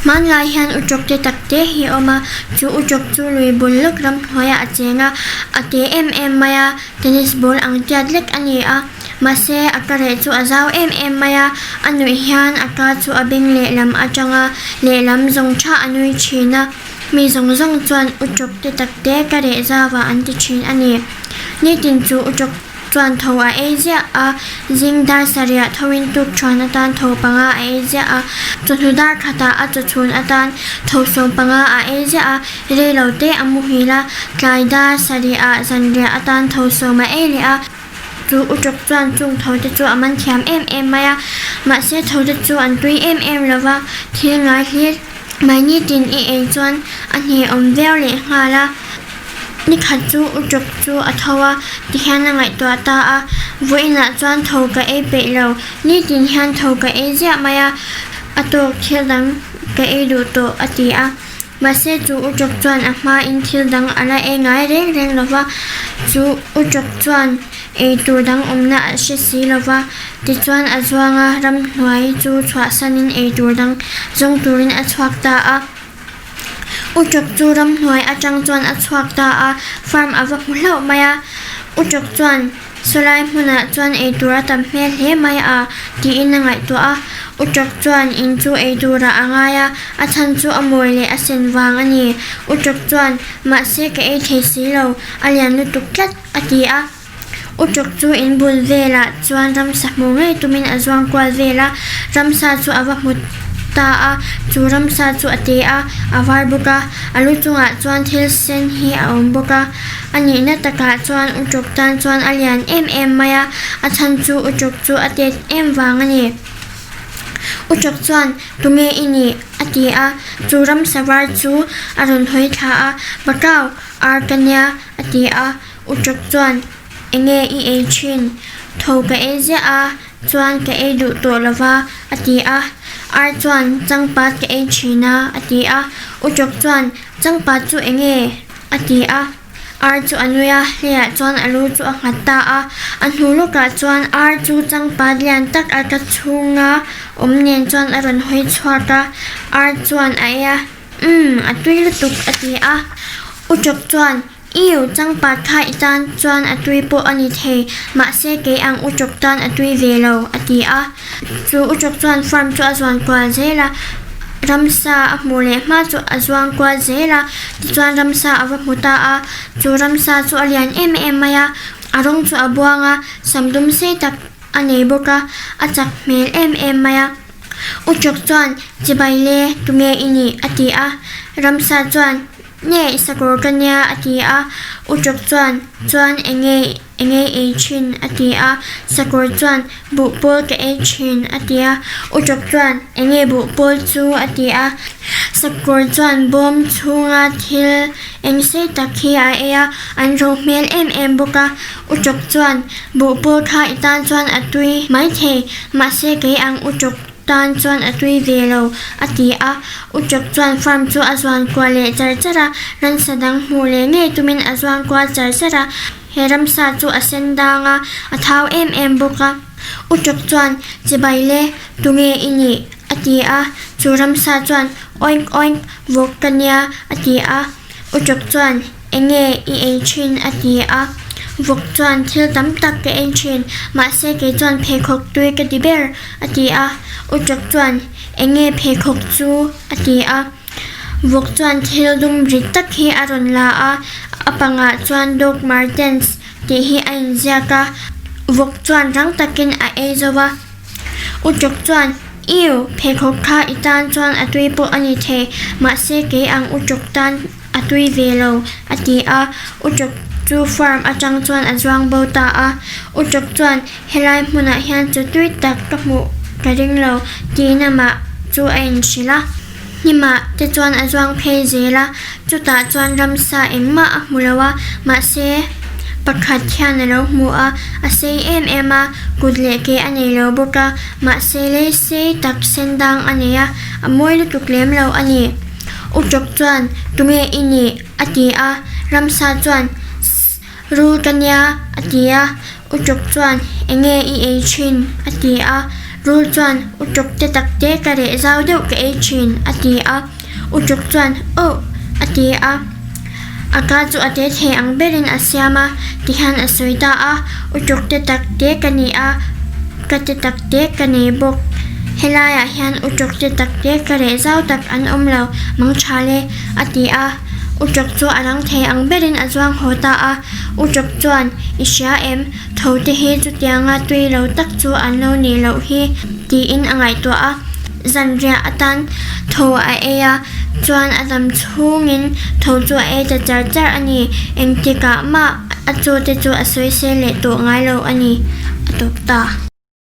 Hmanlai hian utrawk te tak te hi a awm a, chu utrawk chu lui bul lawk ramhnuaiah a cheng a, a te em em mai a, tennis ball ang tiat lek a ni a, mahse a ka reh chu a zau em em mai a, a nuih hian a ka chu a beng lehlam atanga lehlam zawng tha a nui thin a, mi zawng zawng chuan utrawk te tak te ka reh zau ah an ti thin a ni. Nitin chu utrawk. Chuan tho a ei ziah a, zing dar sarih thoin tuk thuan atan tho panga a ei ziah a, chawhnu dar khatah a chawchhun atan tho sawm panga a ei ziah a, rei lo te a muhil a, tlai dar sarih ah zanriah atan tho sawm a ei leh a, chu utawk chuan chung tho te chu a man thiam em em mai a, mahse tho te chu an tui em em lo va, thil ngai hlir mai nitin i ei chuan a hne awm viau leh nghal a. Nikhat chu Utrawk chu a tho a, tihian a ngaihtuah ta a, Vawiinah chuan tho ka ei peih lo, nitin hian tho ka ei ziah mai a, a tawk thil dang ka ei duh tawh a ti a. Mahse chu Utrawk chuan a hmain thil dang a la ei ngai reng reng lo va, chu Utrawk chuan ei tur dang awmna a hre si lo va, tichuan a zuang a, ramhnuai chu chhuahsanin ei tur dang zawng turin a chhuak ta a. Utrawk chu ramhnuai atang chuan a chhuak ta a, farm a va hmu hlauh mai a. Utrawk chuan sawlai hmunah chuan eitur a tam hmel hle mai a tiin a ngaihtuah a. Utrawk chuan in chu eiturah a ngai a, a chhan chu a mawi leh a sen vang a ni. Utrawk chuan, Mahse ka ei thei si lo, a lian lutuk tlat a ti a. Utrawk chu in bul velah chuan ramsa hmu ngei tumin a zuang kual vel a, ramsa chu a va hmu ta a, chu ramsa chu a te a, a var bawk a, a lu chungah chuan thil sen hi a awm bawk a, a nihna takah chuan utrawk tan chuan a lian em em mai a, a chhan chu utrawk chu a tet em vang a ni. Utrawk chuan, Tunge i nih? a ti a, chu ramsa var chu a rawn hawi thla a, Bakau, ar ka nia a ti a. Utrawk chuan, Enge i ei thin? Tho ka ei ziah a, chuan ka ei duh tawh lo va, a ti a. Ar chuan, Changpat ka ei thin a, a ti a. Utrawk chuan, Changpat chu enge? a ti a. Ar chu a nui a, hleiah chuan a lu chu a nghat ta a. A hnu lawkah chuan ar chu changpat lian tak a ka chhunga awm nen chuan a rawn hawi chhuak a. Ar chuan a ei a, Umm, a tui lutuk, a ti a. Utrawk chuan, Iu, changpat kha i tan chuan a tui pawh a ni thei, mahse kei ang utrawk tan a tui ve lo, a ti a. Chu utrawk chuan farm chu a zuan kual zel a, ramsa a hmuh leh hma chu a zuang kual zel a, tichuan ramsa a va hmu ta a. Chu ramsa chu a lian em em mai a, a rawng chu a buang a, sam dum sei tak a nei bawk a, a chak hmel em em mai a. Utrawk chuan, Chibai le, tunge i nih? a ti a. Ramsa chuan, Nge i sakawr ka nia a ti a, Utrawk chuan, Chuan enge enge i ei thin? a ti a, Sakawr chuan, Buhpawl ka ei thin a ti a, Utrawk chuan, Enge buhpawl chu? a ti a, Sakawr chuan bawm chhunga thil eng sei tak hi a ei a, an ro hmel em em bawk a, Utrawk chuan, Buhpawl kha i tan chuan a tui maithei, mahse kei ang Utrawk tan chuan a tui ve lo, a ti a. Utrawk chuan farm chu a zuan kual leh char char a, ransa dang hmuh leh ngei tumin a zuan kual char char a. He ramsa chu a sen dang a, a thau em em bawk a. Utrawk chuan, Chibai le, tunge i nih? a ti a. Chu ramsa chuan, Oink oink, vawk ka nia, a ti a. Utrawk chuan, Enge i ei thin? a ti a. Vawk chuan, Thil tam tak ka ei thin, mahse kei chuan pheikhawk tui ka ti ber, a ti a. Utrawk chuan, Enge pheikhawk chu? a ti a. Vawk chuan thil dum rit tak hi a rawn la a, a pangah chuan Doc Martens tih hi a inziak a. Vawk chuan rang takin a ei zo a. Utrawk chuan, Iu, pheikhawk kha i tan chuan a tui pawh a ni thei, mahse kei ang utrawk tan a tui ve lo, a ti a. Utrawk chu farm atang chuan a zuang bo ta a. Utrawk chuan, Helai hmunah hian chu tui tak ka hmuh ka ring lo, tiin amah chu a inhrilh a. Hnimah te chuan a zuang phei zel a, chutah chuan ramsa engmah a hmu lo a, mahse pakhat hian a lo hmu a, a sei em em a, kut leh ke a nei lo bawk a, mahse lei sei tak sen dang a nei a, a mawi lutuk lem lo a ni. Utrawk chuan, Tunge i nih? a ti a, ramsa chuan, Sss, rul ka nia, a ti a, Utrawk chuan, Enge i ei thin? a ti a. Rul chuan, Uṭawk te tak te ka reh zau deuh ka ei thin, a ti a. Uṭawk chuan, Ohh! a ti a. A ka chu a te thei ang berin a siam a, tihian a sawi ta a, Uṭawk te tak te ka ni a, ka te tak te ka nei bawk. Helaiah hian uṭawk te tak te ka reh zau tak an awm lo, mang tha le, a ti a. Uṭawk chu a rang thei ang berin a zuang haw ta a. Uṭawk chuan, I hria em? Tho te hi chutianga tui lo tak chu an lo nih loh hi, tiin a ngaihtuah a. Zanriah atan tho a ei a, chuan a dam chhungin tho chu a ei ta char char a ni. Engtikah mah a chaw te chu a sawisel leh tawh ngai lo a ni, a tawp ta.